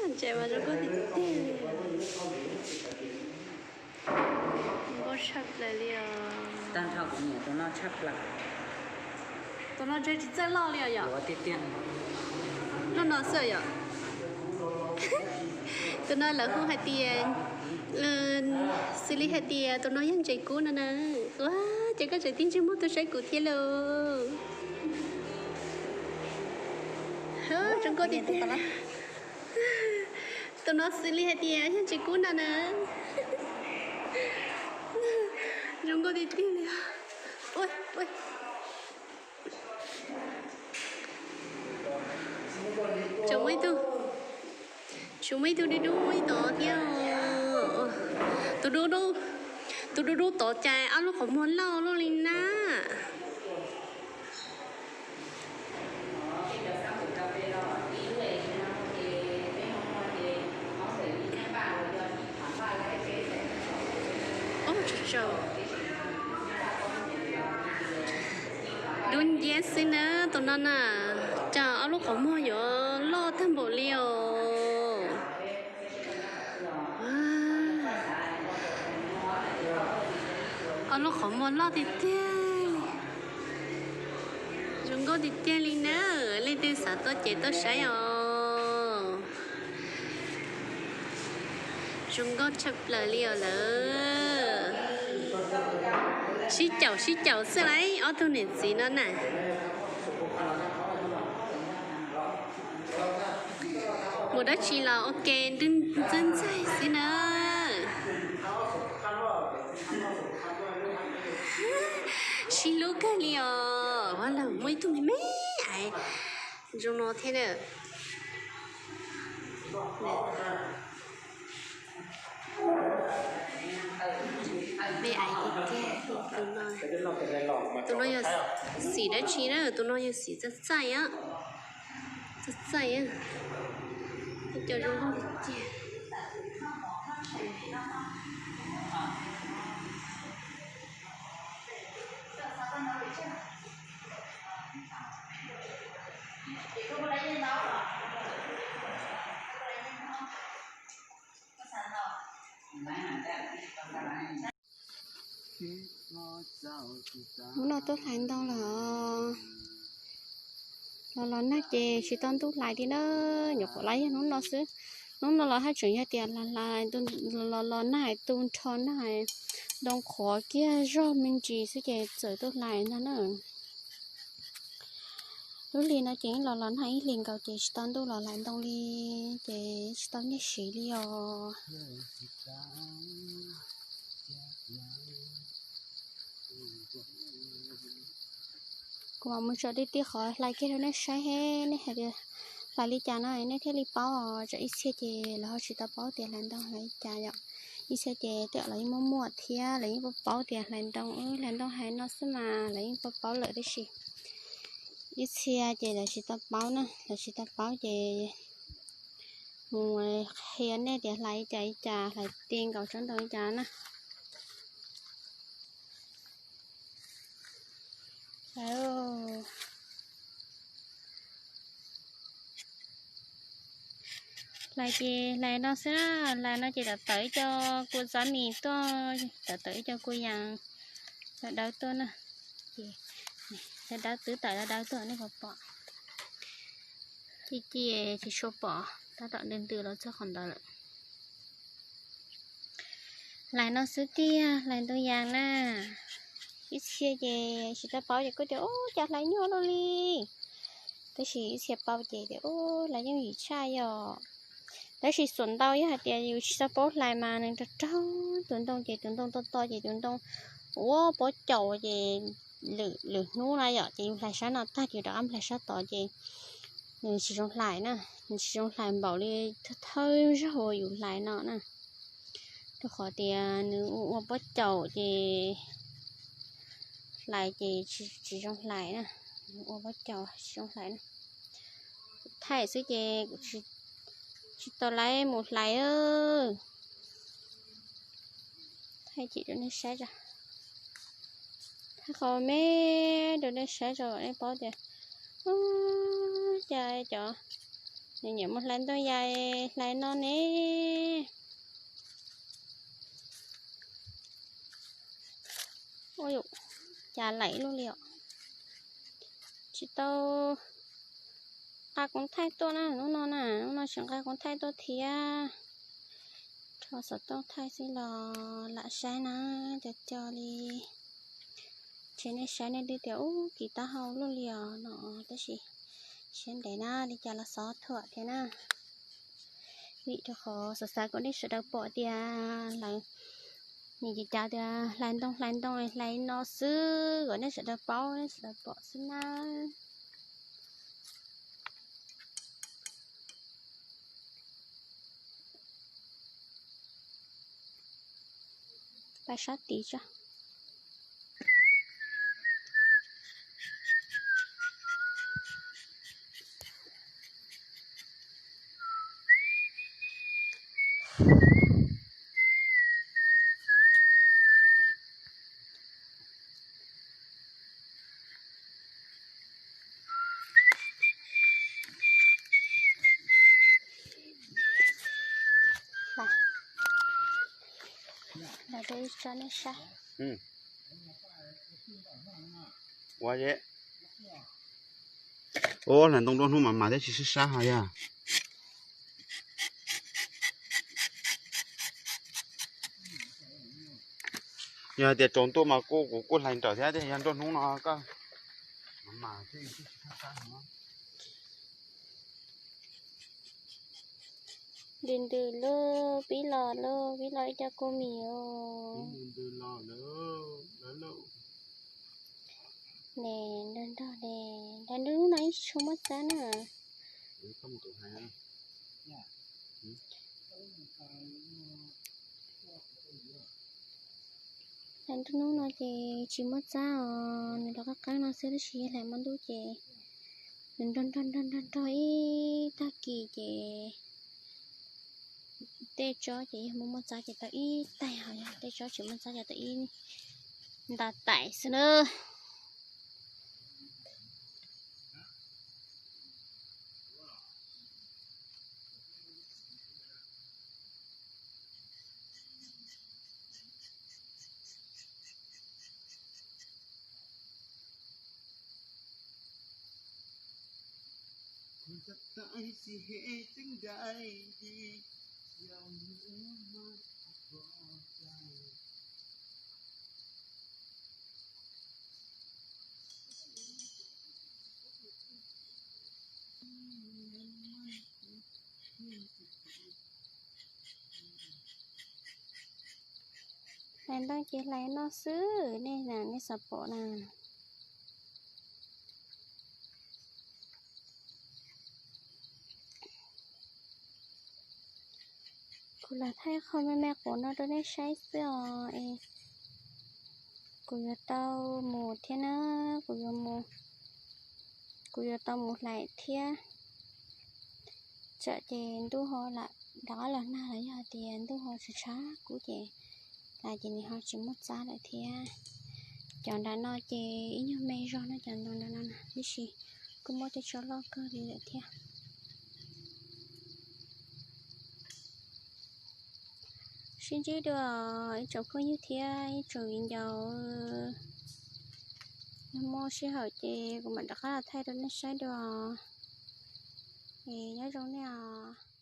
Ntses mas zoo nkauj tiag tiag li. Nkauj tshaj plaws li os. Tus no ntses tsis txawj loj li os yom. Loj no xwb yom. Tus no lawv hu hais tias, xws li hais tias tus no yog ntses kub no na. Ua cas koj tseem tib ntsej muag tuaj saib kuv thiab lauj? Zoo nkauj tiag tiag. Tus no xws li hais tias yog ntses kub no na. Zoo nkauj tiag tiag li. Tseem muaj ib tug, tseem muaj ib tug dub dub ib tod thiab. Tus dub dub, tus dub dub tod cas ob lub qhov muag loj loj li na. Dub nciab xwb na tus no na, cas ob lub qhov muag yuav loj tag npaum li os. Ob lub qhov muag loj tiag tiag li. Zoo nkauj tiag tiag li na, leej twg xav tuaj ces tuaj saib os. Zoo nkauj tshaj plaws li os lawm. Sib caum sib caum xwb lauj ob tug niam txiv no na. Mus dab tsi los ua ke ntxawg ntxaig xwb na. Sib hlub kawg li os, ua los muaj ib tug me me aiv zoo no thiab na. Me aiv tiag tiag, tus no yog xim dab tsi na, tus no yog xim txaij txaij, txaij txaij, cov zoo nkauj tiag tiag. Hnub no tuaj hlais ntoo los, los los nag ces tsis tau ntuj hlais li na, nyuam qhuav hlais yog hnub no xwb. Hnub no los haj tseem yog tias los los nag tu nrho nag, ntoo qhuav kiag zog me ntsis xwb ces txawm tuaj hlais ntag na. Lub hli no ces los los nag ib hlis nkaus ces tsis tau ntuj los hlais ntoo li, ces tsis tau nyiaj siv li os. Kuv mam mus tso tij tij qhov hlais kiag rau nej saib, nej hais tias hlais li cas no nej thiaj li paub. Tsam ib txhia ces lawv ho tsis tau paub tias hlais ntoo hlais li cas yom. Ib txhia ces twb los yeej muaj muaj thiab lawv yeej paub paub tias hlais ntoo, hlais ntoo hais no xwb mas lawv yeej paub paub lawm tab sis ib txhia ces lawv tsis tau paub na, lawv tsis tau paub ces mus qhia nej tias hlais li cas li cas, hlais ti nkaus tsob ntoo li cas na. Hlais ces hlais no xwb na, hlais no ces tawm tawm ib co kua txav mis tuaj, tawm tawm ib co kua yas dawb dawb tuaj na. Ces dawb dawb twb tawm dawb dawb tuaj nej puas pom. Ci ci tsis tshua pom, tab tom ntws ntws los txog qhov ntawd lawm. Hlais no xwb tiag, hlais ntoo yas na. Ib txhia ces tsis tau paub ces kuj tias ub cas hlais nyuaj luaj li. Tab sis ib txhia paub ces tias ub hlais yooj yim tshaj yom. Tab sis xuam ntau yog hais tias yus tsis tau paub hlais mas nws raug raug tus ntoo ces tus ntoo to to ces tus ntoo ua pob caus ces lwm hnub no yom ces yus hlais sab no tag ces rov qab hlais sab tod ces nws tsis zoo hlais na, nws tsis zoo hlais npaum li thawj zaug uas yus hlais no na. Rau qhov tias nws ua ua pob caus ces hlais ces tsis zoo hlais na, ua pob caus tsis zoo hlais na. Kuv thaij xwb ces kuv tsis tau laiv mus hlais. Thaij cem rau nej saib tso, thaij qhov me rau nej saib tso kom nej paub tias cas cov nyiam mus hlais ntoo yas hlais no ne. Ua cas laim luaj li os. Tsis tau nqa koob thaij tuaj na, hnub no na, hnub no tsis nqa koob thaij tuaj thiab. Rho xov tooj thaij xwb los lam saib na, cov co li. Ces nej saib nej twb tias ub kis taub hau luaj li os no, tab sis siab ntev na li cas los xov thuam thiab na. Vim rau qhov xav xav kom nej sawv daws pom tias lawv nim ces cav tias hlais ntoo hlais ntoo hlais no xwb kom nej sawv daws paub nej sawv daws pom xwb na. Pab sab tid tso. Ua, hlais ntoo nruab hnub mas mas thiab tsis sib sab ho yog. Yog hais tias tsaus ntuj mas kuj kuv kuj hlais nrawm thiab, yog nruab hnub no koj mas mas thiab. Ntws ntws lauj, pib los lauj, pib los ib co kua mis os. Ne, nrog nrog ne, nrog hnub no ib tsis tshua muaj txab na. Hlais nruab hnub no ces tsis muaj txab os, nws los qab qeeb no xwb tab sis hlais hmo ntuj ces nws nrog nrog nrog nrog nrog ib tag kis ces tej tsob ces yog muaj muaj txab ces tau ib taig, ho yog tej tsob tsis muaj txab ces tau ib nta taim xwb na. Hlais ntoo ces hlais no xwb nej na, nej xav pom na. Kuv lam thaij qhov me me quav no rau nej saib xwb os. Kuv yuav tau mus thiab na, kuv yuav mus, kuv yuav tau mus hlais thiab. Tsam ces ntuj ho lam rov qab los nag los yog tias ntuj ho tshav tshav kub ces hlais ces nws ho tsis muaj txab lawm thiab. Cov nram no ces ib nyuag me zog no, cov ntoo nram no na, tiam sis kuj muab tej tsob loj kawg li lawm thiab. Sib ntsib dua ib tsoom phooj ywg thiab ib tsoom viv ncaus. Yog muaj sij hawm ces kuv mam rov qab los thaij rau nej saib dua. Es nyob zoo nej os.